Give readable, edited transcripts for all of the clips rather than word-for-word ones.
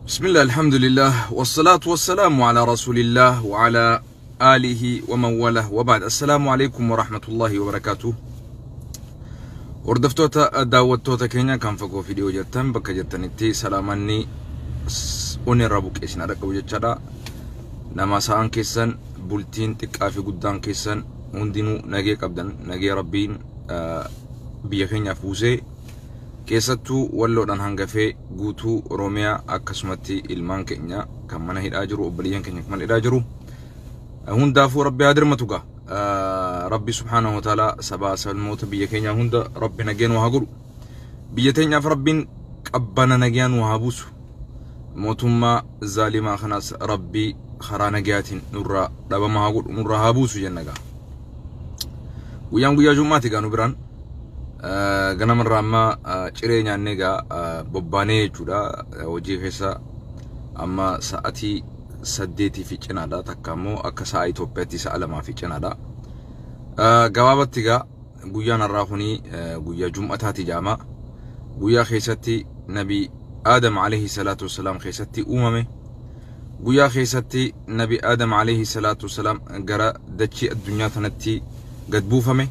بسم الله الحمد لله والصلاة والسلام على رسول الله وعلى آله ومن والاه وبعد السلام عليكم ورحمة الله وبركاته. Hordoftoota daawwattoota keenya kan fagoo fi dhiyoo jirtan bakka jirtanitti salaamanni onni irraa buqqeessin dhaqqabu jechaadha. Nama sa'aan keessan bultiin xiqqaa fi guddaan keessan hundinuu nagee qabdan nagee rabbiin biyya keenyaaf buusee keessattuu walloodhaan hangafee guutuu Oromiyaa akkasumatti ilmaan keenya kan mana hidhaa jiru obboleeyyan keenya kan mana hidhaa jiru hundaafuu rabbi haa dirmatu gaa. Rabbi subhaanahu wa ta'ala sabaa sablammoota biyya keenyaa hunda rabbi nageen haa godhu. Biyya teenyaaf rabbiin qabbana nagayaan haa buusu. Mootummaa zaalimaa kanaas rabbi karaa nagayaatiin nurraa dhabama haa godhu nurraa haa buusu jenna gaa. Guyyaan guyyaa Jummaati gaa nu biraan. Ganamarraa amma ciree nyaannee gaa bobbaanee jechuudha. Hojii keessa amma sa'atii 8 fi cinaadha. Takka immoo akka sa'a Itoophiyaatti sa'a 2 fi cinaadha. Gabaabatti gaa guyyaan har'aa kuni guyyaa Jum'ataati jedhama. Guyyaa keessatti Nabi Aadam alayhi salaatu wassalaam keessatti uumame. Guyyaa keessatti Nabi Aadam alayhi salaatu wassalaam gara dachii addunyaa tanatti gad buufame.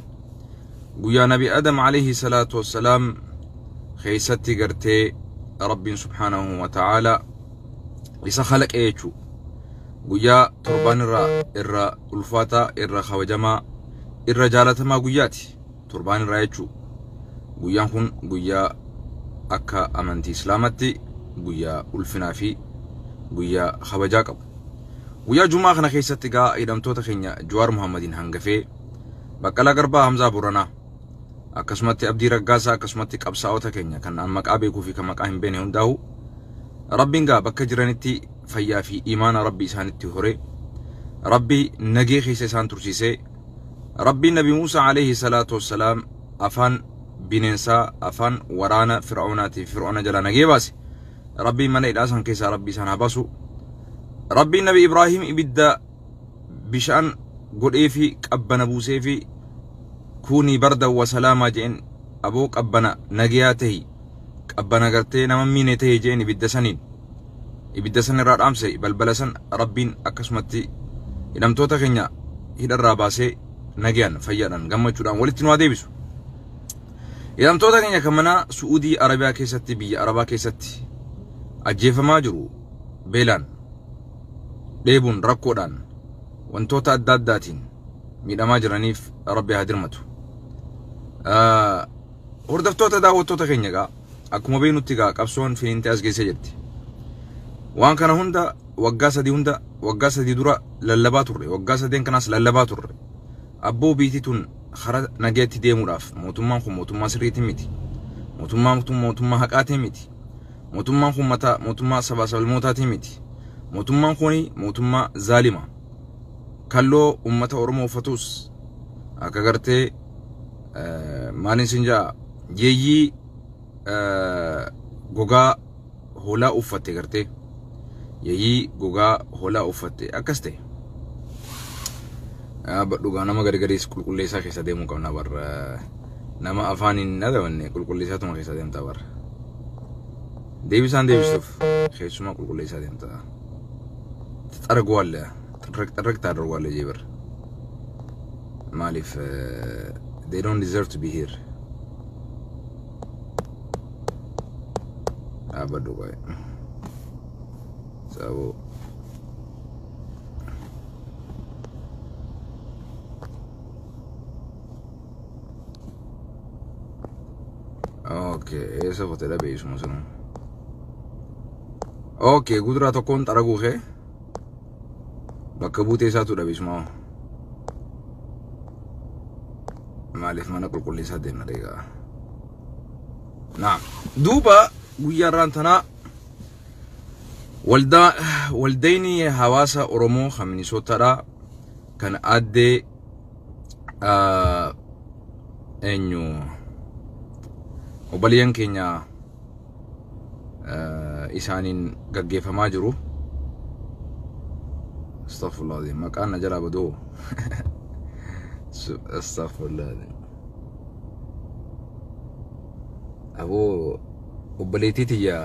Guyyaa Nabi Aadam alayhi salaatu wassalaam keessatti gartee Rabbiin subhaanahu wa ta'ala isa khalaqe jechuudha. Guyyaa torbaan irra ulfaataa, irra kabajamaa, irra jaalatamaa guyyaati. Torbaan irraa jechuudha. Guyyaan kun guyyaa akka amantii Islaamatti guyyaa ulfinaa fi guyyaa kabajaa qabu. Guyyaa Jumaa kana keessatti gaa hidhamtoota keenya Jawaar Muhammadiin hangafee Baqqalaa Garbaa Hamzaa Booranaa akkasumatti Abdii Raggaasaa akkasumatti qabsaa'ota keenya kan maqaa beekuu fi kan maqaa hin beekne hundaa'u Rabbiin gaa bakka jiranitti fayyaa fi imaana Rabbi isaanitti hore Rabbi nagee keessa isaan tursiisee Rabbiin Nabi Muusaa alayhi salaatu wassalaam afaan bineensaa afaan waraana Fir'aunaatii Fir'auna jalaa nagee baase. Rabbiin mana hidhaa san keessaa Rabbi isaan haa baasu. Rabbiin Nabi Ibraahim ibidda bishaan godhee fi qabbana buusee fi kuunii barda wa salaamaa jeen aboo qabbana nagiyaa tahi qabbana gartee nama miine tahi jeen ibidda saniin ibidda san irraa dhaamse balbala san Rabbiin akkasumatti hidhamtoota keenya hidharraa baasee nagiyaan fayyaadhaan gammachuudhaan walitti nu haa deebisu. Hidhamtoota keenya kan mana Su'uudii Arabiyaa keessatti biyya Arabaa keessatti ajjeefamaa jiru beelaan dheebuun rakkoodhaan wantoota adda addaatiin miidhamaa jiraniif Rabbi haa dirmatu. Hordoftoota daawwattoota keenya gaa akkuma beeknutti gaa qabsoon finiintee as geessee jirti. Waan kana hunda waggaa 3 hunda waggaa 3 dura lallabaa turre waggaa 3 kanaas lallabaa turre. Abboo biitii tun karaa nageetti deemuudhaaf mootummaan kun mootummaa sirriitiin miti. Mootummaan kun mootummaa haqaatiin miti. Mootummaan kun mootummaa sabaa sablammootaatiin miti. Mootummaan kun mootummaa zaalima. Kalloo uummata Oromoo uffatus akka gartee maaliin sin jaa yeeyyii gogaa hoolaa uffatte gartee yeeyyii gogaa hoolaa uffatte akkas ta'e. Dhugaa nama gargariis qulqulleessaa keessa deemuu qabna bar nama afaan hin adabanne qulqulleessaatuma keessa deemta bar. Deebisaan deebisuuf keessumaa qulqulleessaa deemta. Xaragwalle xarag ታደርጓለህ ጀብር ማሊፍ they don't deserve to be here. አበዱ ቆይ ሰው ኦኬ eso hotel beeksuma sunu ኦኬ ጉድራ tokkoon xaraguu kee bakka buutee isaatu dhabeesuma maaliif mana qulqulleessaa deemna deegaa. Naam duuba guyyaa irraan tanaa waldayni hawaasa Oromoo kan Minisootaadha kan aaddee eenyu obboleeyyan keenya isaaniin gaggeeffamaa jiru. Astaghfirullah azim maqaan na jalaa badoo. Astaghfirullah azim. Aboo obboleettii tiyya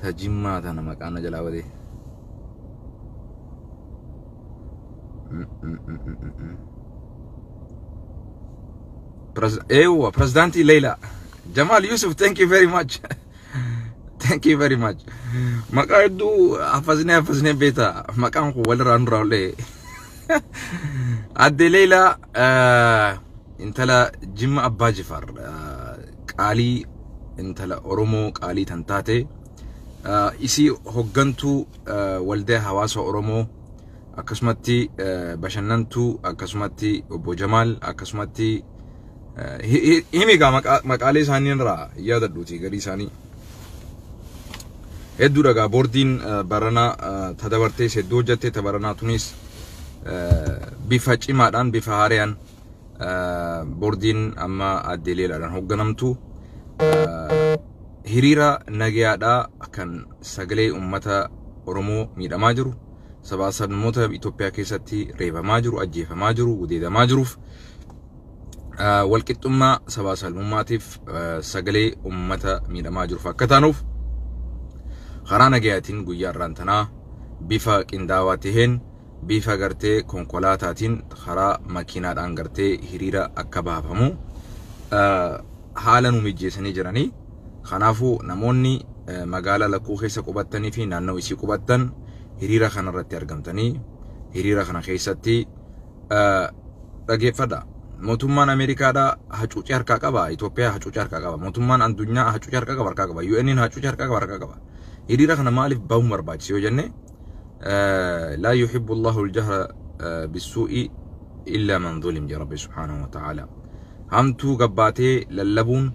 Ta Jimmaa tana maqaan na jalaa badee. Eewwa, pirezidaantii Leila. Jamal Yusuf, thank you very much. Thank you very much. Maqaa hedduu hafaznee hafaznee beekta. Maqaan kun walirraa nurraa olee. Adde Leila intala Jimma Abbaa Jifaar, qaalii intala Oromoo qaalii tan taate, isii hoggantuu waldaa hawaasa Oromoo, akkasumatti bashannantuu, akkasumatti obbo Jamaal, akkasumatti himi gaa maqaalee isaanii irraa yaadadhuuti garii isaanii. Hedduu dhagaa boordiin baranaa tadabartees hedduu hojjatte. Tabaranaa tunis bifa cimaadhaan, bifa haariyaan boordiin amma Aadde Leelaadhaan hoogganamtu hiriira nagayaadhaa kan sagalee uummata Oromoo miidhamaa jiru, sabaa sablammoota Itoophiyaa keessatti reebamaa jiru, ajjeefamaa jiru, gudeedamaa jiruuf, walqixxummaa sabaa sablammummaatiif, sagalee uummata miidhamaa jiruuf akka taanuuf karaa nagayaatiin guyyaa irraan tanaa bifa qindaawaa taheen, bifa gartee konkolaataatiin, karaa makiinaadhaan gartee hiriira akka baafamu haala nu mijjeessanii jiranii. Kanaafuu namoonni magaalaa Lakkuu keessa qubattanii fi naannoo isii qubattan hiriira kanarratti argamtanii hiriira kana keessatti dhageeffadha. Mootummaan Ameerikaadhaa hacuucee harkaa qaba. Itoophiyaa hacuucee harkaa qaba. Mootummaan addunyaa hacuucee harkaa qaba harkaa qaba. UN'n hacuucee harkaa qaba harkaa qaba. Hiriira kana maaliif bahuun barbaachise yoo jenne, لا يحب الله الجهر بالسوء إلا من ظلم يا ربي سبحانه وتعالى. Hamtuu gabbaatee lallabuun,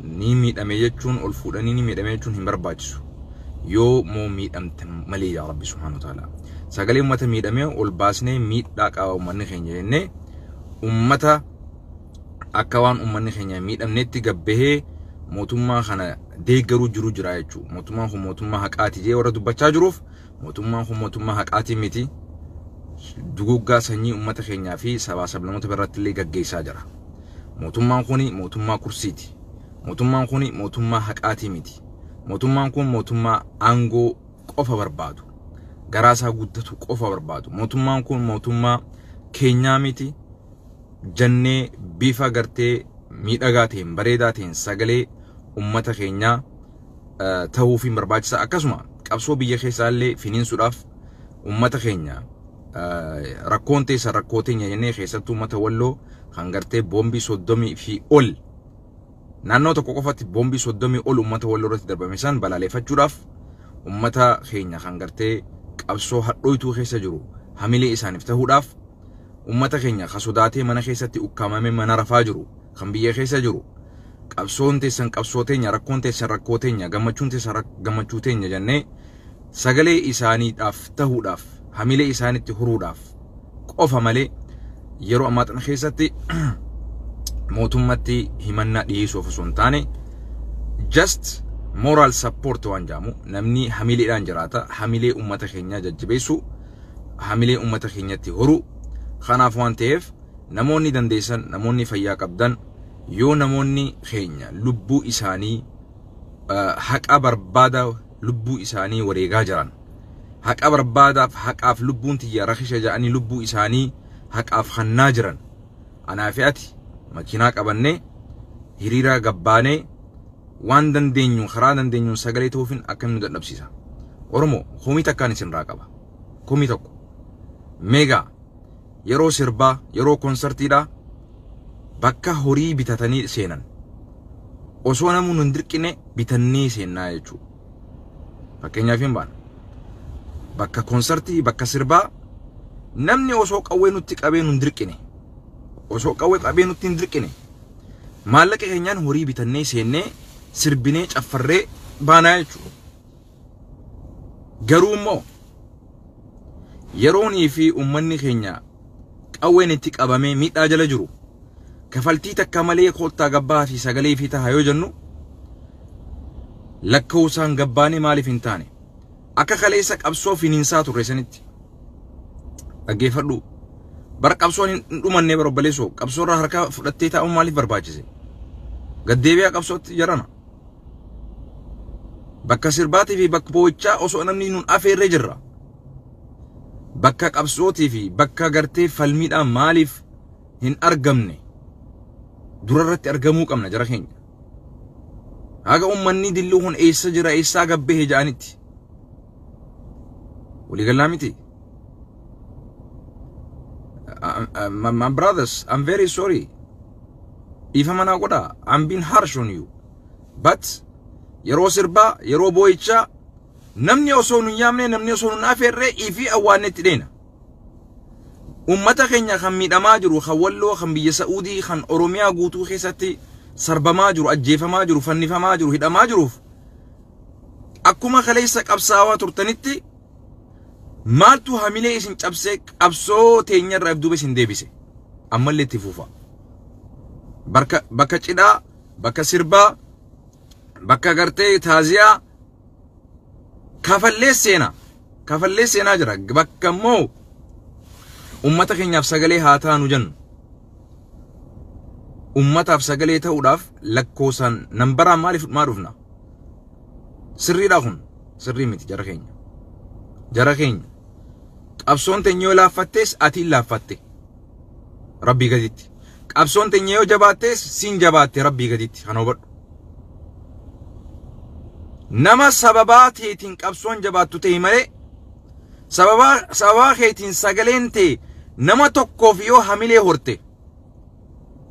ni miidhame jechuun, ol fuudhanii ni miidhame jechuun hin barbaachisu. Yoo moo miidhamte malee yaa Rabbi سبحانه وتعالى. Sagalee uummata miidhamee ol baasnee miidhaa qaba uummanni keenya jennee, uummata akka waan uummanni keenya miidhamnetti gabbahee mootummaa kana deeggaruu jiru jira jechuudha. Mootummaan kun mootummaa haqaati jee warra dubbachaa jiruuf, mootummaan kun mootummaa haqaatii miti. Duguggaa sanyii uummata keenyaa fi sabaa sablammoota biratti illee gaggeessaa jira. Mootummaan kun mootummaa kursiiti. Mootummaan kun mootummaa haqaatii miti. Mootummaan kun mootummaa aangoo qofa barbaadu. Garaasaa guddatu qofa barbaadu. Mootummaan kun mootummaa keenyaa miti. Jannee bifa gartee miidhagaa ta'een, bareedaa ta'een sagalee uummata keenyaa ta'uuf hin barbaachisa. Akkasuma qabsoo biyya keessaa illee finiinsuudhaaf uummata keenya rakkoon teessa rakkoo teenya jennee, keessattuu uummata Walloo kan gartee boombii 30 fi ol naannoo tokko qofatti boombii 30 ol uummata Walloo irratti darbame san balaaleffachuudhaaf, uummata keenya kan gartee qabsoo hadhooytuu keessa jiru hamilee isaaniif ta'uudhaaf, uummata keenya kan sodaatee mana keessatti ukkaamamee mana rafaa jiru kan biyya keessa jiru, qabsoon teessan qabsoo teenya, rakkoon teessan rakkoo teenya, gammachuun teessan gammachuu teenya jennee sagalee isaaniidhaaf ta'uudhaaf, hamilee isaanitti huruudhaaf qofa malee yeroo ammaa kana keessatti mootummatti himannaa dhiyeessuuf osoo hin taane, just moral support waan jedhamu, namni hamileedhaan jiraata, hamilee uummata keenyaa jajjabeessu, hamilee uummata keenyatti horuu. Kanaaf waan ta'eef namoonni dandeessan, namoonni fayyaa qabdan, yoo namoonni keenya lubbuu isaanii haqa barbaada lubbuu isaanii wareegaa jiran, haqa barbaadaaf, haqaaf lubbuun tiyya rakisha jedhanii lubbuu isaanii haqaaf hannaa jiran, anaa fi ati makiinaa qabannee hiriira gabbaanee waan dandeenyu karaa dandeenyuun sagalee ta'uufin akkamiin nu dadhabsiisa? Oromoo, komii takkaan isinirraa qaba. Komii tokko. Meegaa yeroo sirbaa, yeroo konsartiidhaa bakka horii bitatanii seenan osoo namni hin dirqine bitannee seennaa jechuudha. Fakkeenyaaf hin baana. Bakka konsartii, bakka sirbaa namni osoo qawwee nutti qabee nu hin dirqine, osoo qawwee qabee nutti hin dirqine, maallaqa keenyaan horii bitannee seennee sirbinee caffarree baanaa jechuudha. Garuu immoo yeroonii fi uummanni keenya qawween itti qabamee miidhaa jala jiru, kafaltii takka malee koottaa gabbaa fi sagalee fi taha yoo jennu, lakkoofsaan gabbaanee maaliif hin taane? Akka kaleessa qabsoo finiinsaa turre sanitti dhaggeeffadhu. Bara qabsoon hin dhumannee, bara obboleessoo, qabsoo irraa harka fudhattee taa'uun maaliif barbaachise? Gaddeebi'aa qabsootti jarana. Bakka sirbaatii fi bakka boo'ichaa osoo namni nun afeerree jirra. Bakka qabsootii fi bakka gartee falmiidhaan maaliif hin argamne? Dura irratti argamuu qabna, jara keenya. Haga uummanni dilluu kun eessa jira, eessaa gabbee ja'anitti. Waliigalaa miti. My brothers, I'm very sorry. Dhiifama naa godhaa. I'm being harsh on you. But yeroo sirbaa, yeroo boo'ichaa, namni osoo nun yaamne, namni osoo nun afeerree ifii awwaannetti dheena. Uummata keenya kan miidhamaa jiru, kan Walloo, kan biyya Sa'uudii, kan Oromiyaa guutuu keessatti sarbamaa jiru, ajjeefamaa jiru, fannifamaa jiru, hidhamaa jiruuf akkuma kaleessa qabsaawaa turtanitti maaltu hamilee isin cabsee qabsoo teenyarraa duuba isin deebise? Ammallee itti fufa. Bakka cidhaa, bakka sirbaa, bakka gartee taaziyaa kafallee seenaa. Kafallee seenaa jira. Bakka immoo ummata keenyaaf sagalee haa taanu jennu. Ummataaf sagalee ta'uudhaaf lakkoofsaan nambaraan maaliif maa dhufna? Sirriidha kun? Sirrii miti, jara keenya. Jara keenya. Qabsoon teenya yoo laaffattees ati laaffatte. Rabbii gaditti. Qabsoon teenya yoo jabaattees siin jabaatte, Rabbii gaditti. Kana hubadhu. Nama sababaa teetiin qabsoon jabaattu ta'e malee, sababaa keetiin sagaleen ta'e nama tokkoof yoo hamilee horte,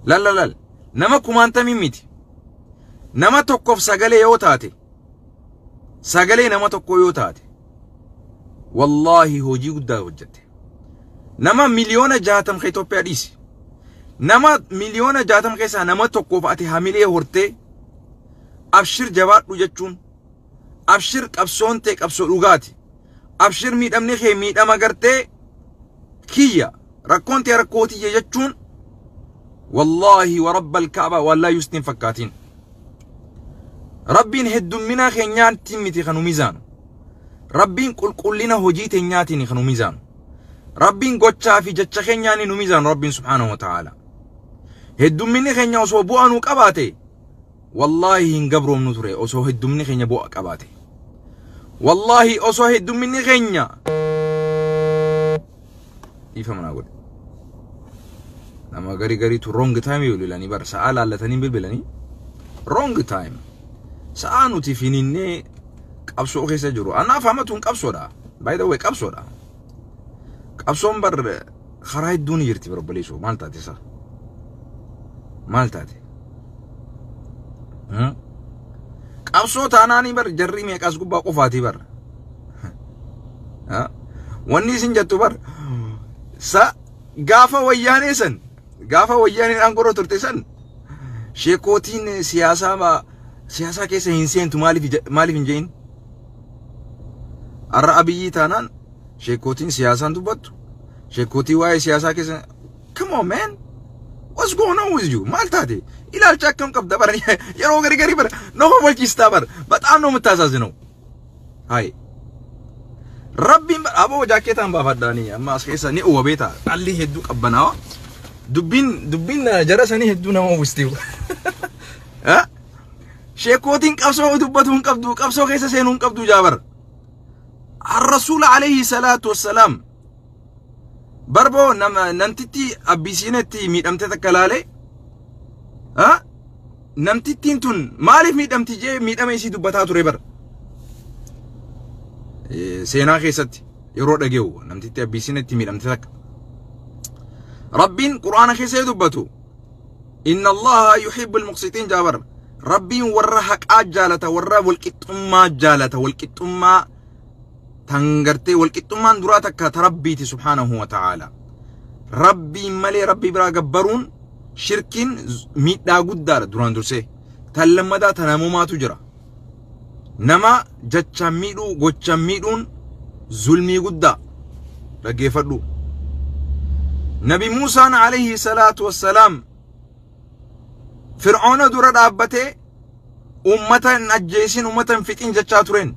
lal, nama kumaantamii miti, nama tokkoof sagalee yoo taate, sagalee nama tokkoo yoo taate, wallaahi hojii guddaa hojjette. Nama 60 miliyoona ka Itoophiyaa dhiisi, nama 60 miliyoona keessaa nama tokkoof ati hamilee hortee abshir jabaadhu jechuun, abshir qabsoon ta'e qabsoo dhugaati, abshir miidhamni kee miidhama gartee kiyya, rakkoon ta'e rakkoo tiyya jechuun, wallaahi wa rabbal kaaba wallaahi yustiin fakkaatiin. Rabbiin heddummina keenyaatiin miti kan nu mizaanu. Rabbiin qulqullina hojii teenyaatiin kan nu mizaanu. Rabbiin gochaa fi jecha keenyaan nu mizaanu, Rabbiin subhaanahu wa ta'ala. Heddumminni keenya osoo bu'aa nu qabaate, wallaahi hin gabroomnu ture. Osoo heddumminni keenya bu'aa qabaate, wallaahi osoo heddumminni keenya, dhiifama naa godhe, nama gari gariitu wrong time bilbilanii bara sa'aa laallatanii bilbilanii, wrong time, sa'aa nuti fininnee qabsoo keessa jiru. Anaaf hamatuun qabsoodha, by the way, qabsoodha. Qabsoon bar karaa hedduun jirti, bar obboleessoo. Maal taate isa? Maal taate? Qabsoo taanaanii bar jarri meeqas gubbaa qofaatii bar. Wanni isin jettu bar sa gaafa wayyaanee san, gaafa wayyaaneen aangoo turte san, sheekootiin siyaasaa keessa hin seentu maaliif hin je'in? Har'a Abiyyii taanaan sheekootiin siyaasaan dubbattu. Sheekootii waa'ee siyaasaa keessa, come on man. What's going on with you? Maal taate? Ilaalcha akkam qabda bara? Yeroo gari gari bara ነው ወልኪስታ በር በጣም ነው የምታሳዝነው። Hay, Rabbiin aboo jaakeetaan baafadhaanii amma as keessa ni uwwa beeta, dhalli hedduu qabbanaawa. Dubbiin jara sanii hedduu nama uwwistiifu. Sheekootiin qabsoo dubbatu hin qabdu, qabsoo keessa seenuu hin qabdu jaabar. Rasuula alayhi salaatu wassalaam barboo namtitti Abbisiinetti miidhamte takka laale, namtittiin tun maaliif miidhamti jee miidhama isii dubbataa ture bar. Seenaa keessatti yeroo dhage'u namtitti Abbisiinetti miidhamte takka. Rabbiin Quraana keessa dubbatu inna Allaha yuhibbul muqsitiin jaabar. Rabbiin warra haqaa jaalata, warra walqixxummaa jaalata, walqixxummaa tan gartee walqixxummaan duraa takka ta Rabbiiti subhaanahu wa ta'aala. Rabbiin malee Rabbii biraa gabbaruun shirkiin miidhaa guddaadha duraan dursee. Tan lammadaa ta namumaatu jira. Nama jechaan miidhuu, gochaan miidhuun zulmii guddaa, dhaggeeffadhu. Nabi Muusaan alayhi salaatu wassalaam Fir'oona dura dhaabbatee ummata hin ajjeesin, ummata hin fixin jechaa tureen.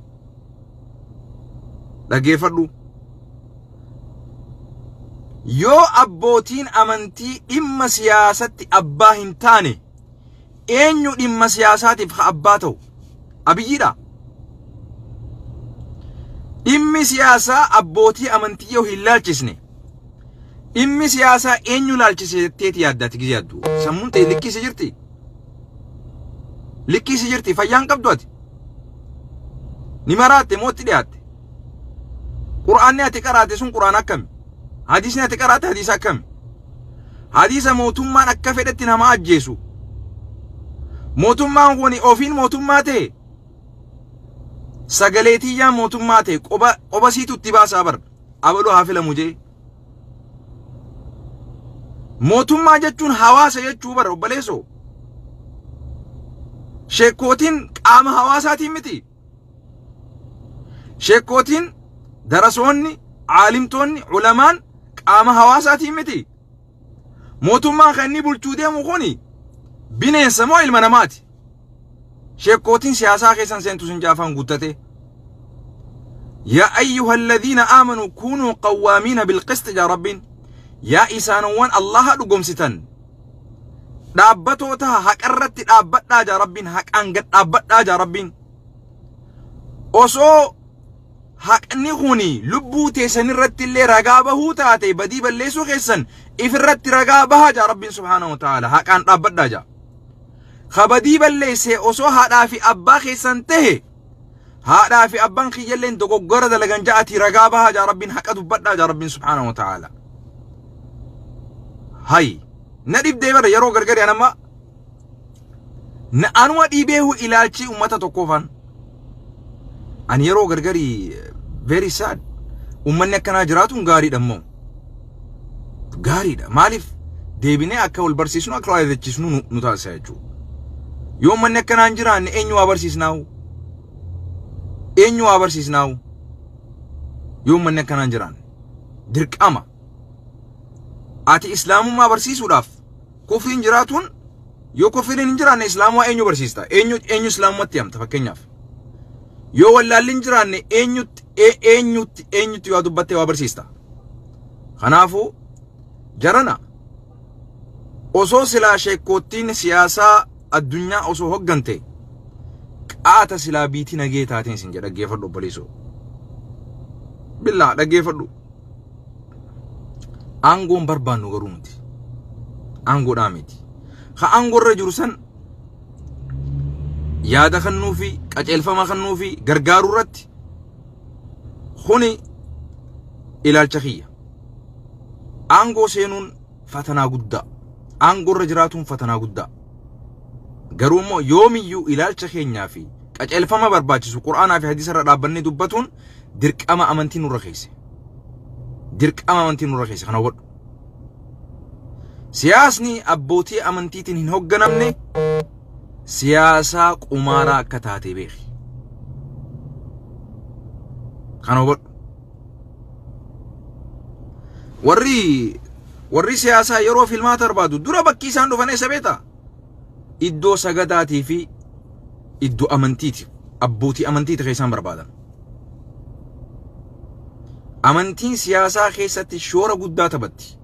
Dhaggeeffadhu. Yoo abbootiin amantii dhimma siyaasatti abbaa hin taane, eenyu dhimma siyaasaatiif ha abbaa ta'u? Abiyyiidha. Dhimmi siyaasaa abbootii amantii yoo hin laalchisne, dhimmi siyaasaa eenyu laalchise jetteeti yaaddaati gizee yaaddu? Sammuun ta'e likkii si jirti. Likkii si jirti, fayyaan qabdu ati. Ni maraatte mootti dhiyaatte. Qur'aanni ati qaraate sun qur'aan akkami? Hadiisni ati qaraate hadiisa akkami? Hadiisa mootummaan akka fedhetti nama ajjeesu. Mootummaan kun ofiin mootummaa ta'e, sagalee tiyyaan mootummaa ta'e, qoba siitu itti baasaa bar. Abaluu haa filamu jee. Mootummaa jechuun hawaasa jechuu bar, obboleessoo. Sheekkootiin qaama hawaasaatiin miti. Sheekkootiin, darasoonni, aalimtoonni, ulamaan qaama hawaasaatiin miti. Mootummaan kan inni bulchuu deemu kuni bineensa moo ilma namaati? Sheekkootiin siyaasaa keessan seentu sin jaafaan guuttate. Yaa ayyuha alladhiina aamanuu kunuu qawwaamiina bilqisti jaa Rabbiin. Yaa isaanowwan Allaha dhugomsitan, dhaabbatoo taha, haqarratti dhaabbadhaa jaa Rabbiin, haqaan gad dhaabbadhaa jaa Rabbiin. Osoo haqni kuni lubbuu teessan irratti illee ragaa bahuu taate, badii balleessuu keessan ifirratti ragaa bahaa jaa Rabbiin subhaanahu wa ta'ala, haqaan dhaabbadhaa jaa. Ka badii balleesse osoo haadhaa fi abbaa keessan tahe, haadhaa fi abbaan kiyyalleen dogoggora dalagan ja'atii ragaa bahaa jaa Rabbiin, haqa dubbadhaa jaa Rabbiin subhaanahu wa ta'ala. Hay, na dhibdee bara yeroo gargari anamma na anuma dhiibeehu ilaalchi ummata tokkoofaan. Ani yeroo gargari very sad. Ummanni akkanaa jiraatuun gaariidha immoo. Gaariidha. Maaliif, deebinee akka wal barsiisnu, akka wal yaadachiisnu nu taasisa jechuudha. Yoo ummanni akkanaa hin jiraanne, eenyu waa barsiisnaahu? Eenyu waa barsiisnaahu? Yoo ummanni akkanaa hin jiraanne. Dirqama. Ati islaamummaa barsiisuudhaaf kufriin jiraatuun, yoo kufriin hin jiraanne islaamummaa eenyu barsiista? Eenyu islaamummaatti hamta fakkeenyaaf? Yoo wallaalli hin jiraanne, eenyutti waa dubbattee waa barsiista? Kanaafuu jarana, osoo silaa sheekkoottiin siyaasaa addunyaa osoo hoggante, qaata silaa biitii nagee taateen sin jedha. Dhaggeeffadhu obboleessoo. Billaa dhaggeeffadhu. Aangoon barbaannu garuu nuti. Aangoodhaa miti. Ka aangoo irra jiru san yaada kennuu fi qajeelfama kennuu fi gargaaruu irratti kuni ilaalcha kiyya. Aangoo seenuun fatanaa guddaa. Aangoo irra jiraatuun fatanaa guddaa. Garuu immoo yoomiyyuu ilaalcha keenyaa fi qajeelfama barbaachisu Qur'aanaa fi hadiisa irra dhaabbannee dubbatuun dirqama amantii nurra keesse. Dirqama amantii nurra keesse, kana hubadhu. Siyaasni abbootii amantiitiin hin hoogganamne siyaasaa qumaaraa akka taate beeki. Kana hubadhu. Warri siyaasaa yeroo filmaata barbaadu dura bakki isaan dhufan eessa beektaa? Iddoo sagadaatii fi iddoo amantiiti. Abbootii amantiiti kan isaan barbaadan. Amantiin siyaasaa keessatti shoora guddaa taphatti.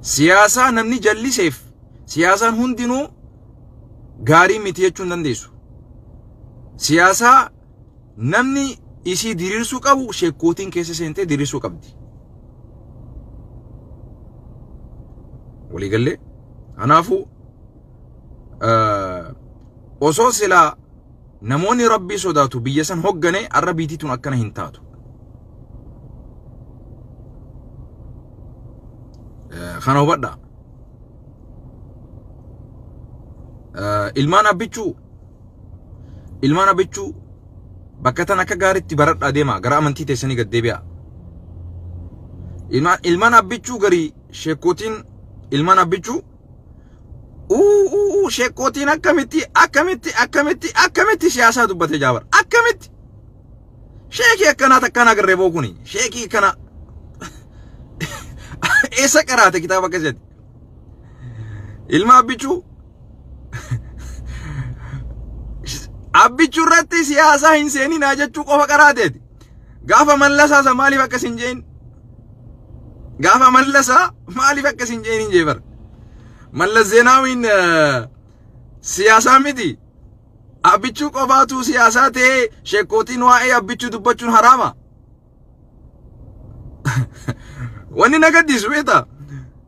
Siyaasaa namni jalliseef siyaasaan hundinuu gaarii miti jechuu hin dandeessu. Siyaasaa namni isii diriirsuu qabu sheekkootiin keessa seentee diriirsuu qabdi. Waliigallee, kanaafuu osoo silaa namoonni Rabbii sodaatu biyya san hoggane, arra biitii tun akkana hin taatu. Kana hubadhaa. Ilmaan abbichuu, ilmaan abbichuu, bakka tan akka gaariitti baradhaa deema, gara amantii teessanii gad deebi'a. Ilmaan abbichuu garii sheekootiin, ilmaan abbichuu uu, sheekootiin akkamitti akkamitti akkamitti akkamitti siyaasaa dubbate jaabar, akkamitti sheekii akkanaa takkaan agarree boo, kuni sheekii kana eessa qaraate kitaaba akkasitti? Ilma abbichuu, abbichuu irratti siyaasaa hin seeninaa jechuu qofa qaraateeti. Gaafa Mallasaa maaliif akkas hin jeen? Gaafa Mallasaa maaliif akkas hin jeen hin jee bara. Mallas Zeenaawiin siyaasaa miti. Abbichuu qofaatu siyaasaa ta'ee sheekootiin waa'ee abbichuu dubbachuun haraama. Wanni na gaddisu beektaa?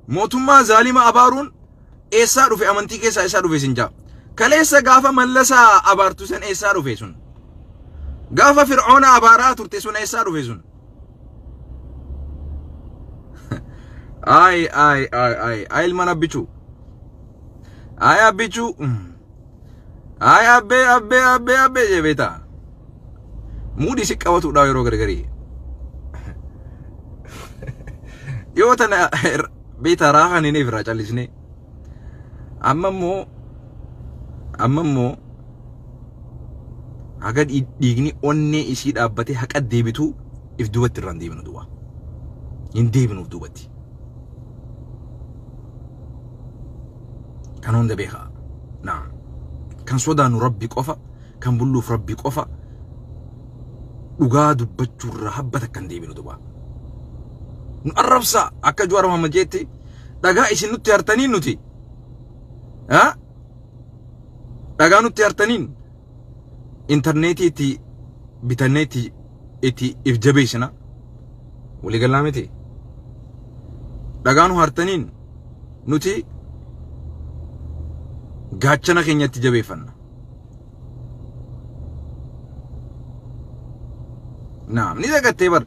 Mootummaa zaalima abaaruun eessaa dhufe amantii keessaa eessaa dhufe sin jaa. Kaleessa gaafa Mallasaa abaartu san eessaa dhufe sun? Gaafa Fir'oona abaaraa turte sun eessaa dhufe sun? Ay ay ay ay ay ilmaan abbichuu. Ay abbichuu. Ay abbee abbee abbee abbee jee beektaa? Muudii si qabatuudha yeroo gargarii. Yoo tana beektaa raahan hin irraa callisnee. Amma immoo haga dhiigni onnee isii dhaabbatee haqa deebitu if duubatti irraan deebinu duuba. Hin deebinuuf duubatti. Kan hunda beekaa. Naam. Kan sodaannu Rabbi qofa, kan bulluuf Rabbi qofa, dhugaa dubbachuurraa habbata kan deebinu duuba. Nu arrabsaa akka Jawaar Mohaammed jeetti dhagaa isin nutti hartaniin nuti. Dhagaa nutti hartaniin intarneetii itti bitannee itti if jabeessina. Waliigalaa miti. Dhagaa nu hartaniin nuti gaachana keenyatti jabeeffanna. Naam ni dagattee bar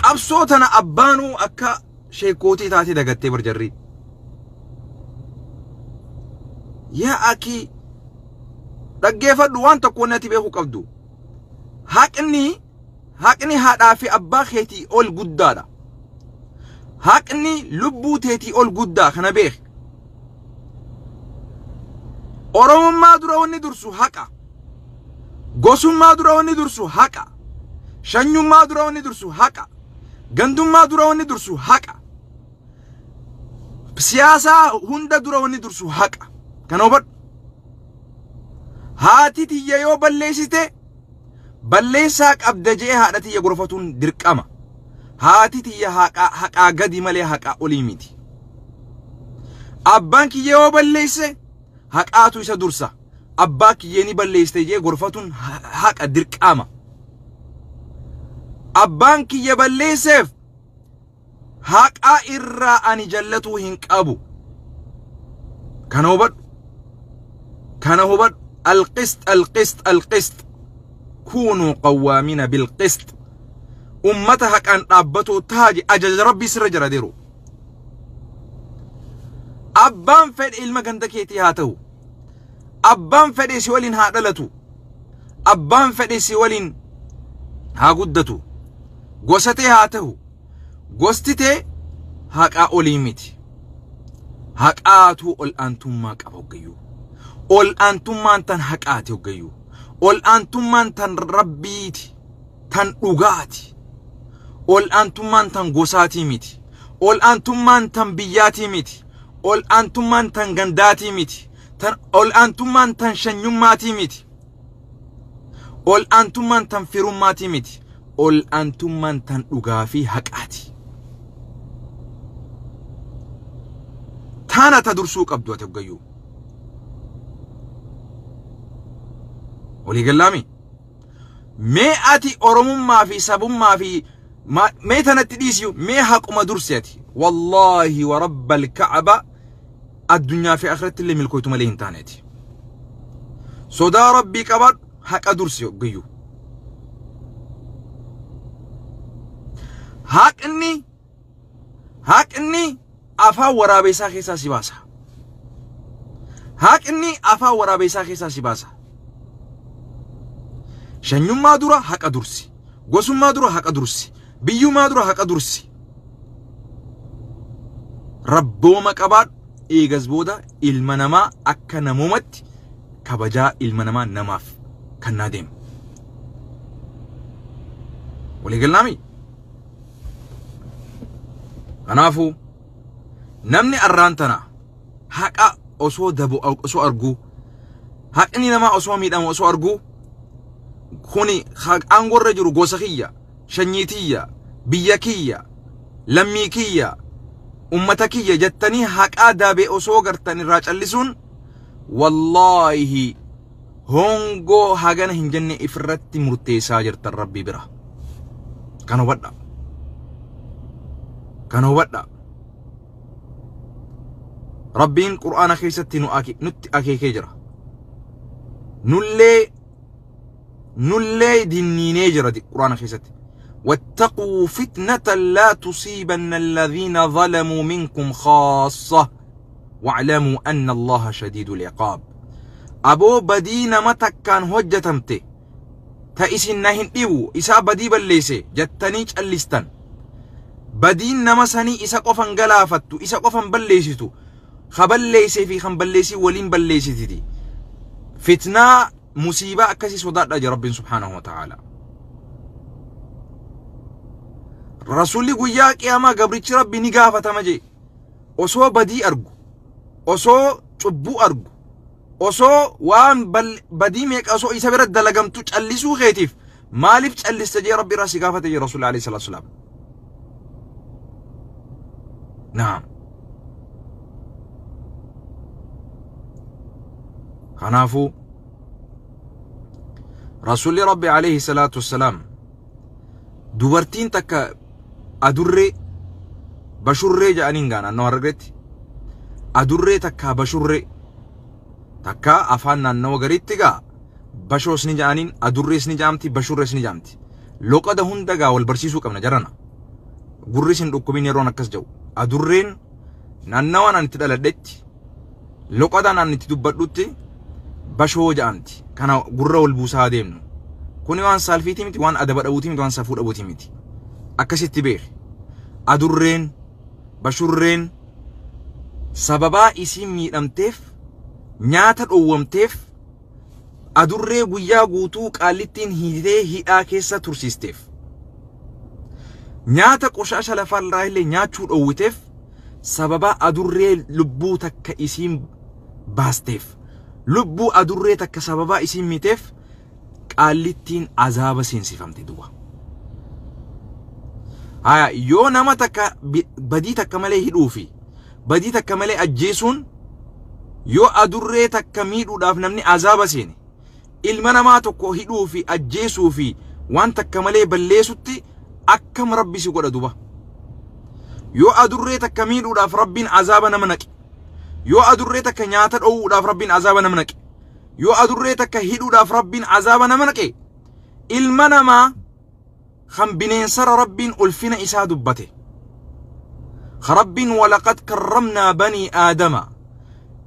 qabsoo tana abbaanuu akka sheekootii taatee dagattee bar jarri. Yaa akii dhaggeeffadhu waan tokko natti beekuu qabdu. Haqni haadhaa fi abbaa keetii ol guddaadha. Haqni lubbuu teetii ol guddaa kana beeki. Oromummaa dura wanni dursu haqa. Gosummaa dura wanni dursu haqa. Shanyummaa dura wanni dursu haqa. Gandummaa dura wanni dursu haqa. Siyaasaa hunda dura wanni dursu haqa. Kana hubadhu. Haati tiyya yoo balleessite balleessaa qabda jee haadha tiyya gorfatuun dirqama. Haati tiyya haqaa gadi malee haqaa olii miti. Abbaan kiyya yoo balleesse haqaatu isa dursa. Abbaa kiyyee ni balleessite jee gorfatuun haqa dirqama. Abbaan kiyya balleesseef haqaa irraa ani jallatuu hin qabu. Kana hubadhu. Kana hubadhu. Alqist alqist alqist. Kuunuu qawwaamina bilqist. Ummata haqaan dhaabbatoo taaje ajaja Rabbii sirra jira deeru. Abbaan fedhe ilma ganda keetii haa ta'u. Abbaan fedhe si waliin haa dhalatu. Abbaan fedhe si waliin haa guddatu. Gosa tee haa ta'u. Gosti tee haqaa olii miti. Haqaatu ol aantummaa qaba hoggayyuu. Ol aantummaan tan haqaati hoggayyuu. Ol aantummaan tan Rabbiiti. Tan dhugaati. Ol aantummaan tan gosaatii miti. Ol aantummaan tan biyyaatii miti. Ol aantummaan tan gandaatii miti. Ol aantummaan tan shanyummaatii miti. Ol aantummaan tan firummaatii miti. Ol aantummaan tan dhugaa fi haqaati. Taana ta dursuu qabdu ati hoggayyuu. Waliigalaami? Mee ati Oromummaa fi sabummaa fi mee tanatti dhiisiyu mee haquma dursi ati. Wallaahi wa rabbal ka'aba addunyaa fi akhiratti illee milkooytu malee hin taaneeti. Sodaa Rabbii qabaadhu haqa dursi hoggayyuu. Haqni afaan waraabeessaa keessaa si baasa. Haqni afaan waraabeessaa keessaa si baasa. Shanyummaa dura haqa dursi. Gosummaa dura haqa dursi. Biyyummaa dura haqa dursi. Rabbooma qabaadhu eegas booda ilma namaa akka namoomatti kabajaa ilma namaa namaaf kannaa deema. Waliigalaami? Kanaafuu namni arraan tana haqa osoo dabu osoo argu, haqni namaa osoo miidhamu osoo argu, kuni aangorra jiru gosa kiyya, shanyii tiyya, biyya kiyya, lammii kiyya, ummata kiyya jettanii haqaa dabe osoo gartan irraa callisuun wallaahi Hongoo hagana hin jenne ifirratti murteessaa jirtan Rabbii bira. Kan hubadha. Kan hubadha. Rabbiin Qur'aana keessatti nutti akeekee jira. Nullee dinniinee jira Qur'aana keessatti. واتقوا فتنة لا تصيبن الذين ظلموا منكم خاصة واعلموا أن الله شديد العقاب. أبو بدين متكان هجتمته تأسن نهن إيو إسا بدي بليسي جتنيج اللستان بدين نمسني إسا قفن قلافتو إسا قفن بليسيتو خبليسي في خنبليسي ولين بليسي تي فتنة مصيبة أكسي صداد أجي رب سبحانه وتعالى. رسولي قياك يا ما قبرتش ربي نقافة مجي أصو بدي أرجو أصو تبو أرجو أصو وان بدي ميك أصو إسا برد دلقمتو تألسو خيتيف مالف تألس تجي ربي راسي قافة تجي رسول عليه الصلاة والسلام. نعم. خنافو رسول ربي عليه الصلاة والسلام dubartiin takka adurree bashurree jedhaniin gaa naannoo Harargeetti adurree takka bashurree takka afaan naannoo gariitti gaa bashoos ni jedhaniin adurrees ni jedhamti bashurrees ni jedhamti. Loqada hunda gaa wal barsiisuu qabna jarana. Gurris hin dhukkubin yeroon akkas jedhu adurreen naannawaan ani itti dhaladhetti loqadaan ani itti dubbadhutti bashoo jedhamti. Kana gurra wal buusaa deemnu. Kuni waan saalfiitii miti, waan adaba dhabuutii miti, waan safuu dhabuutii miti. Akkasitti beeki. Adurreen, bashurreen sababaa isiin miidhamteef, nyaata dhoowwamteef, adurree guyyaa guutuu qaallittiin hiitee hidhaa keessa tursiisteef, nyaata qoshaasha lafarraa illee nyaachuu dhoowwiteef, sababaa adurree lubbuu takka isiin baasteef, lubbuu adurree takka sababaa isiin miiteef qaallittiin azaaba seensifamte duba. Haya yoo nama takka badii takka malee hidhuu fi badii takka malee ajjeesuun yoo adurree takka miidhuudhaaf namni azaaba seene ilma namaa tokko hidhuu fi ajjeesuu fi waan takka malee balleessutti akkam rabbi si godha duba. Yoo adurree takka miidhuudhaaf rabbiin azaaba nama naqe, yoo adurree takka nyaata dhoowwuudhaaf rabbiin azaaba nama naqe, yoo adurree takka hidhuudhaaf rabbiin azaaba nama naqe, ilma namaa kan bineensara rabbiin ulfina isaa dubbate. Rabbiin walaqad karramnaa banii aadama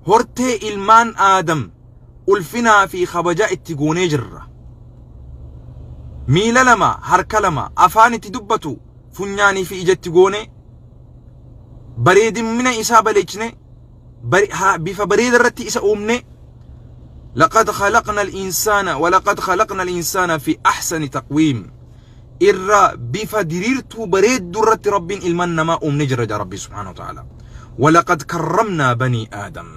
hortee ilmaan aadam ulfinaa fi kabajaa itti goonee jirra. Miila lama harka lama afaan itti dubbatu funyaanii fi ijatti goone bareedina isaa baleechine bifa bareeda irratti isa uumne. لقد خلقنا الإنسان ولقد خلقنا الإنسان في أحسن تقويم. إرى بفدريرتو بريد درة رب المن ما أم نجرج ربي سبحانه وتعالى. ولقد كرمنا بني آدم.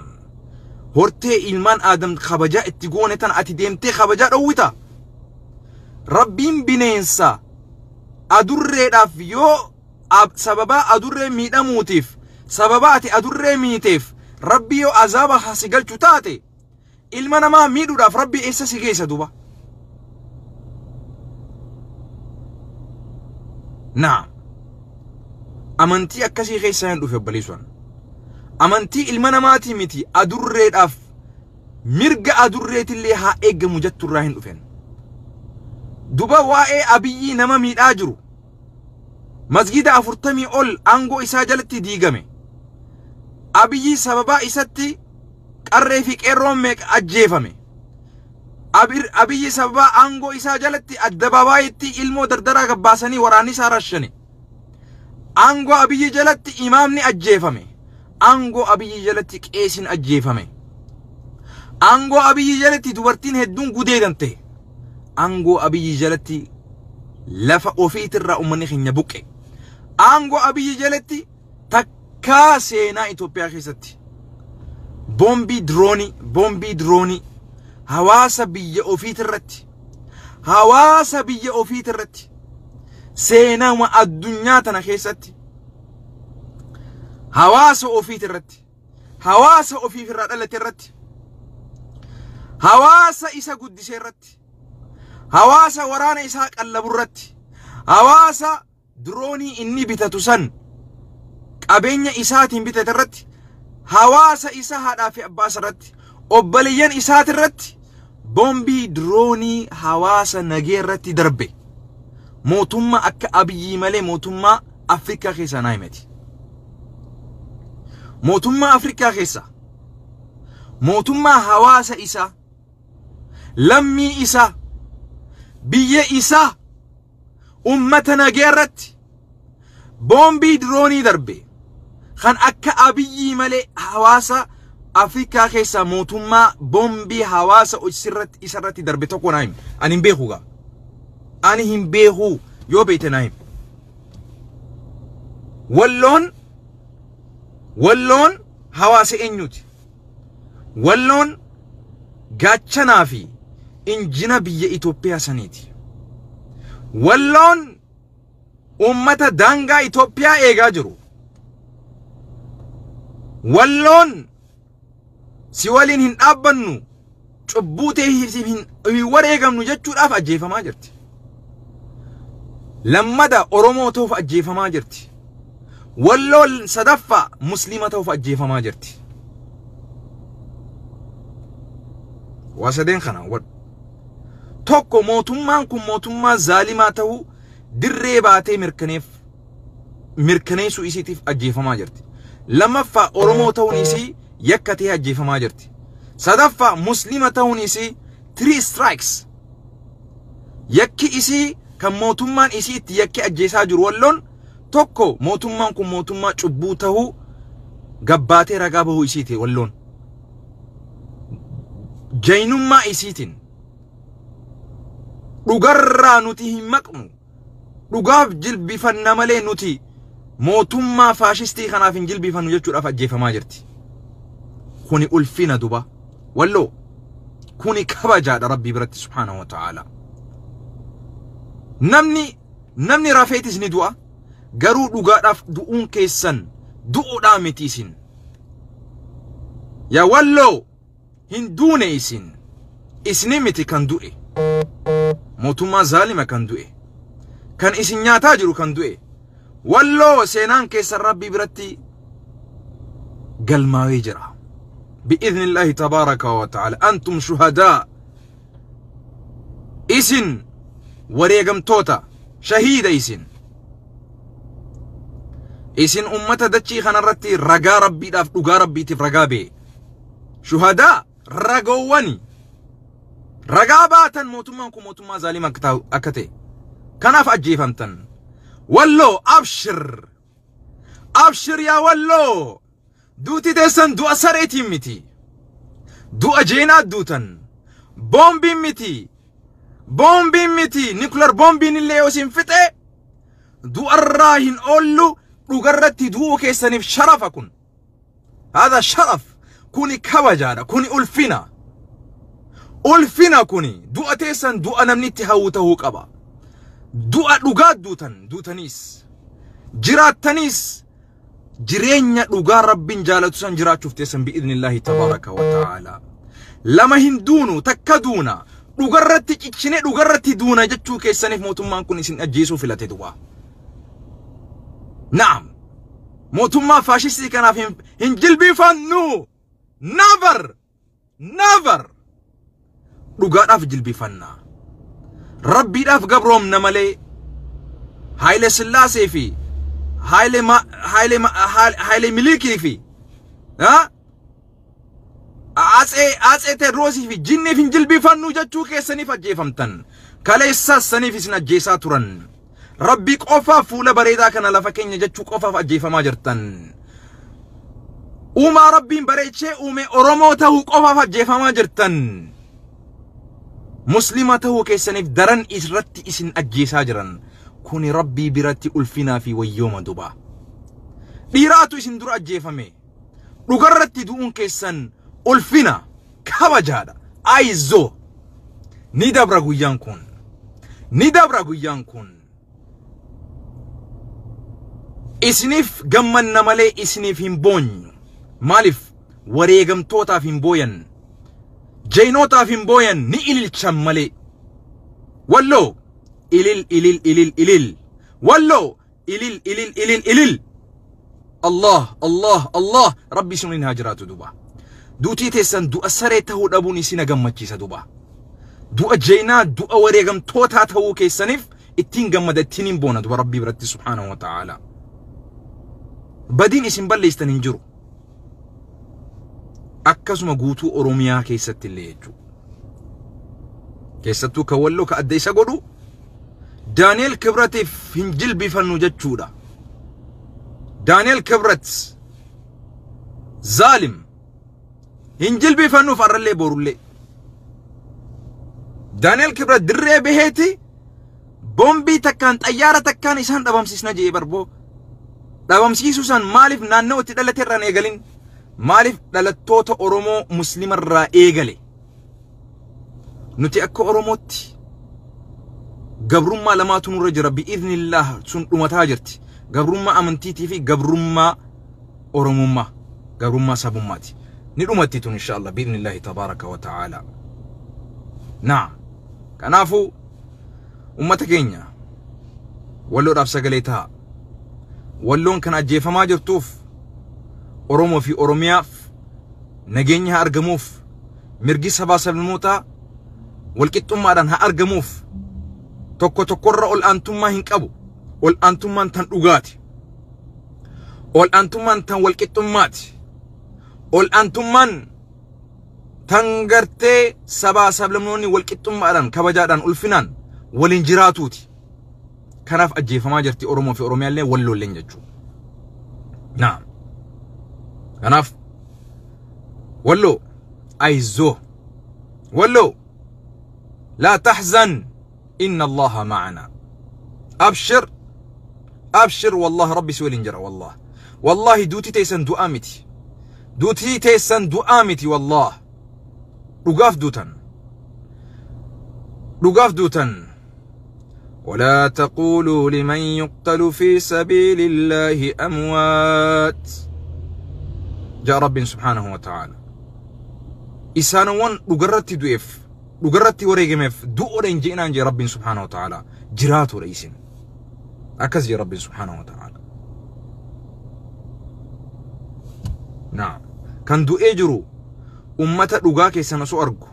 هرتي إلمان آدم خبجاء اتقونة أتديمتي خبجاء رويتا. ربين بنينسا أدري رافيو سببا أدري ميدا موتيف سببا أتي أدري ميتيف ربي أزابا حسيقل تاتي ilma namaa miidhuudhaaf rabbi eessa si geessa duuba? Naam. Amantii akkasii keessa hin dhufe obboleessuun. Amantii ilma namaatii miti adurreedhaaf mirga adurreetillee haa eeggamu jetturraa hin dhufen. Duba waa'ee Abiyyi nama miidhaa jiru. Masgida 40 ol aangoo isaa jalatti diigame. Abiyyi sababaa isatti qarree fi qeerroon meeqa ajjeefame. Abiyyi sababa aangoo isaa jalatti addababaayitti ilmoo dardaraa gabbaasanii waraanni isaa rashane. Aangoo Abiyyi jalatti imaamni ajjeefame. Aangoo Abiyyi jalatti qeesiin ajjeefame. Aangoo Abiyyi jalatti dubartiin hedduun gudeedamte. Aangoo Abiyyi jalatti lafa ofiitirraa uummanni keenya buqqe. Aangoo Abiyyi jalatti takkaa seenaa Itoophiyaa keessatti bombii diroonii hawaasa biyya ofiitirratti seenaa addunyaa tana keessatti hawaasa ofiitirratti hawaasa ofiifirraa dhalate irratti Hawaasa isa guddisee irratti, hawaasa waraana isaa qallabu irratti, hawaasa diroonii inni bitatu san qabeenya isaatiin bitate irratti, hawaasa isa haadhaa fi abbaa irratti, obboleeyyan isaati irratti boombii diroonii hawaasa nagee irratti darbe. Mootummaa akka Abiyyii malee mootummaa Afrikaa keessaa naa himati. Mootummaa Afrikaa keessaa mootummaa hawaasa isaa, lammii isaa, biyya isaa, ummata nagee irratti boombii diroonii darbe kan akka Abiyyii malee hawaasa Afrikaa keessaa mootummaa boombii hawaasa isarratti darbe tokko naa himi. Ani hin beeku gaa. Ani hin beeku, yoo beekte naa himi. Walloon hawaasa eenyuti? Walloon gaachanaa fi injina biyya Itoophiyaa saniiti. Walloon ummata daangaa Itoophiyaa eegaa jiru. Walloon si waliin hin dhaabbannu, cubbuu ta'e hin wareegamnu jechuudhaaf ajjeefamaa jirti. Lammada Oromoo ta'uuf ajjeefamaa jirti. Walloon sadaffaa Musliima ta'uuf ajjeefamaa jirti. Waa sadeen kana hubadhu. Tokko, mootummaan kun mootummaa zaalimaa ta'uu dirree baatee mirkaneessuu isiitiif ajjeefamaa jirti. Lammaffaa, Oromoo ta'uun isii yakka ta'ee ajjeefamaa jirti. Sadaffaa, Musliima ta'uun isii three strikes. Yakki isii kan mootummaan isii itti yakki ajjeesaa jiru Walloon tokko, mootummaan kun mootummaa cubbuu ta'uu gabbaatee ragaa bahuu isiiti Walloon. Jaynummaa isiitiin dhugarraa nuti hin maqnu, dhugaaf jilbifanna malee nuti mootummaa faashistii kanaaf hin jilbifannu jechuudhaaf ajjeefamaa jirti. Kuni ulfina duba. Walloo kuni kabajaadha Rabbii biratti subhaanahu wa ta'ala. Namni rafeetis ni du'a, garuu dhugaadhaaf du'uun keessan du'uudhaa miti isin. Yaa Walloo, hin duune isin. Isni miti kan du'e. Mootummaa zaalima kan du'e. Kan isin nyaataa jiru kan du'e. Walloo, seenaan keessan Rabbii biratti galmaawee jira. بإذن الله تبارك وتعالى أنتم شهداء. Isin wareegamtoota, shahiida isin. Isin ummata dachii kanarratti ragaa Rabbiidhaaf, dhugaa Rabbiitiif ragaa ba'e. Shuhadaa, ragoowwani. Ragaa baatan mootummaan kun mootummaa zaalima akka ta'e. Kanaaf ajjeefamtan. Walloo, abshir. Abshir yaa Walloo. Duuti teessan du'a sareetiin miti. Du'a jeenaa duutan. Boombiin miti. Boombiin miti. Nuclear boombiin illee yoo isin fixe du'arraa hin oollu, dhugarratti du'uu keessaniif sharafa kun. هذا شرف, kuni kabajaadha, kuni ulfina. Ulfina kuni du'a teessan du'a namni itti hawwu ta'uu qaba. Du'a dhugaa duutan, duutaniis jiraattaniis jireenya dhugaa Rabbiin jaalatu san jiraachuuf teessan بإذن الله تبارك وتعالى. Lama hin duunu, takka duuna, dhugarratti cichine dhugarratti duuna jechuu keessaniif mootummaan kun isin ajjeesuu filate du'a. نعم, mootummaa faashistii kanaaf hin jilbifannu. Never, never. Dhugaadhaaf jilbifanna. Rabbiidhaaf gabroomna malee Haayile Sillaasee fi Haayile Milikii fi Atsee Teedroosii fi jinniif hin jilbifannu jechuu keessaniif ajjeefamtan. Kaleessas saniif isin ajjeesaa turan. Rabbii qofaaf fuula bareedaa kana lafa keenya jechuu qofaaf ajjeefamaa jirtan. Uumaa Rabbiin bareechee uume Oromoo ta'uu qofaaf ajjeefamaa jirtan. Muslima ta'uu keessaniif daran irratti isin ajjeesaa jiran. Kuni Rabbii biratti ulfinaa fi wayyooma duba. Dhiiraatu isin dura ajjeefame. Dhugarratti du'uun keessan ulfina, kabajaadha. Ayizoo. Ni dabra guyyaan kun. Ni dabra guyyaan kun. Isiniif gammanna malee isiniif hin boonyu. Maaliif? Wareegamtootaaf hin booyan. Jeenootaaf hin booyan ni ililchan malee. Walloo ilil ilil ilil ilil. Walloo ilil ilil ilil ilil. Allah Allah Allah rabbi isin waliin haa jiraatu duba. Duutii teessan du'a saree ta'uu dhabuun isin gammachiisa duba. Du'a jeenaa du'a wareegamtootaa ta'uu keessaniif ittiin gammada ittiin hin boona duba rabbii biratti subhaanahu wa ta'ala. Badiin isin balleessitan hin jiru. Akkasuma guutuu Oromiyaa keessatti illee jechuudha. Keessattuu kan Walloo ka adda isa godhu Daani'el Kibratiif hin jilbifannu jechuudha. Daani'el Kibrat zaalim hin jilbifannuuf har'allee borullee. Daani'el Kibrat dirree baheeti boombii takkaan xayyaara takkaan isaan dhabamsiisna jedhee barboo. Dhabamsiisuu san maaliif naannoo itti dhalate irraan eegalin? Maaliif dhalattoota Oromoo Muslimarraa eegale? Nuti akka Oromootti gabrummaa lamaatu nurra jira bi'iznillah sun dhumataa jirti. Gabrummaa amantiitii fi gabrummaa Oromummaa, gabrummaa sabummaati. Ni dhumatti tun insha Allah bi'iznillahi tabaaraka wa ta'ala. Naam. Kanaafuu ummata keenya Walloodhaaf sagalee ta'a. Walloon kan ajjeefamaa jirtuuf Oromoo fi Oromiyaaf nageenya haa argamuuf mirgi sabaa sablamootaa walqixxummaadhaan haa argamuuf tokko tokkorra ol aantummaa hin qabu. Ol aantummaan tan dhugaati. Ol aantummaan tan walqixxummaati. Ol aantummaan tan gartee sabaa sablamnoonni walqixxummaadhaan kabajaadhaan ulfinaan waliin jiraatuuti. Kanaaf ajjeefamaa jirti Oromoo fi Oromiyaallee Walloolleen jechuudha. Naam. Kanaaf Walloo ayzoo Walloo laa tahzan inna Allaha ma'ana. Abshir abshir wallahi rabbi si waliin jira wallah. Wallahi duuti teessan du'aa miti. Duuti teessan du'aa miti wallah. Dhugaaf duutan. Dhugaaf duutan. ولا تقولوا لمن يقتل في سبيل الله أموات جاء رب سبحانه وتعالى إسانوان dhugarratti du'eef dhugarratti wareegameef du'oodha hin je'inaan jee rabbiin subhaanahu wa ta'ala jiraatuudha isin akkas jee rabbiin subhaanahu wa ta'ala naam kan du'ee jiru ummata dhugaa keessan osoo argu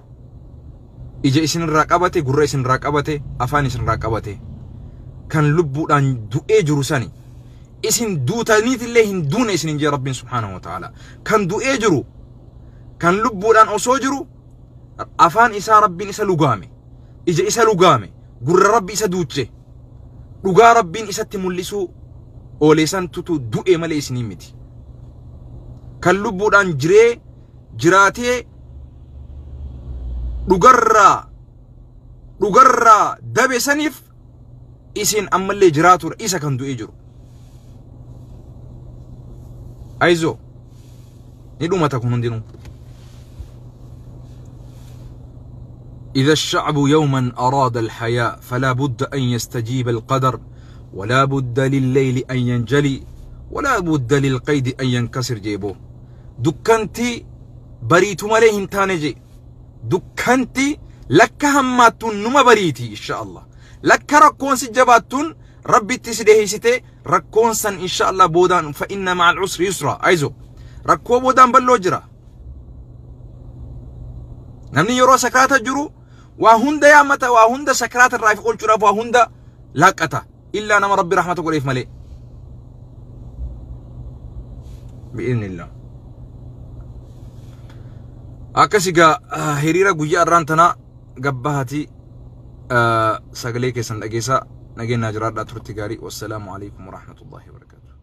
ija isinirraa qabate gurra isinirraa qabate afaan isinirraa qabate kan lubbuudhaan du'ee jiru sani isin duutaniitillee hin duune isinin jee rabbiin subhaanahu wa ta'ala kan du'ee jiru kan lubbuudhaan osoo jiru afaan isaa rabbiin isa lugaame ija isa lugaame gurra rabbi isa duuche dhugaa rabbiin isatti mul'isuu ooleessantutu du'e malee isinii miti kan lubbuudhaan jiree jiraatee dhugarraa dhugarraa dabe saniif isin ammallee jiraatudha isa kan du'ee jiru. Ayizoo ni dhumata kun hundinuu. إذا الشعب يوما أراد الحياة فلا بد أن يستجيب القدر ولا بد لليل أن ينجلي ولا بد للقيد أن ينكسر جيبه. دكانتي بريتو مالي هنتانجي دكانتي لك هماتون نما بريتي إن شاء الله لك ركون سجباتون ربي تسده ستي ركون سن إن شاء الله بودان فإن مع العسر يسرا. أيزو ركو بودان بلوجرا نمني يرو سكرات الجرو وهند يا متى وهند سكرات الرايف قول شرف وهند لاقتا إلا نما ربي رحمته قريف ملي بإذن الله. Akkasigaa hiriira guyyaa irraan tanaa gabbahatii sagalee keessan dhageessaa nageenyaa jiraadhaa turti gaarii. Wassalaamu alaikum warahmatullahi wabarakatuh.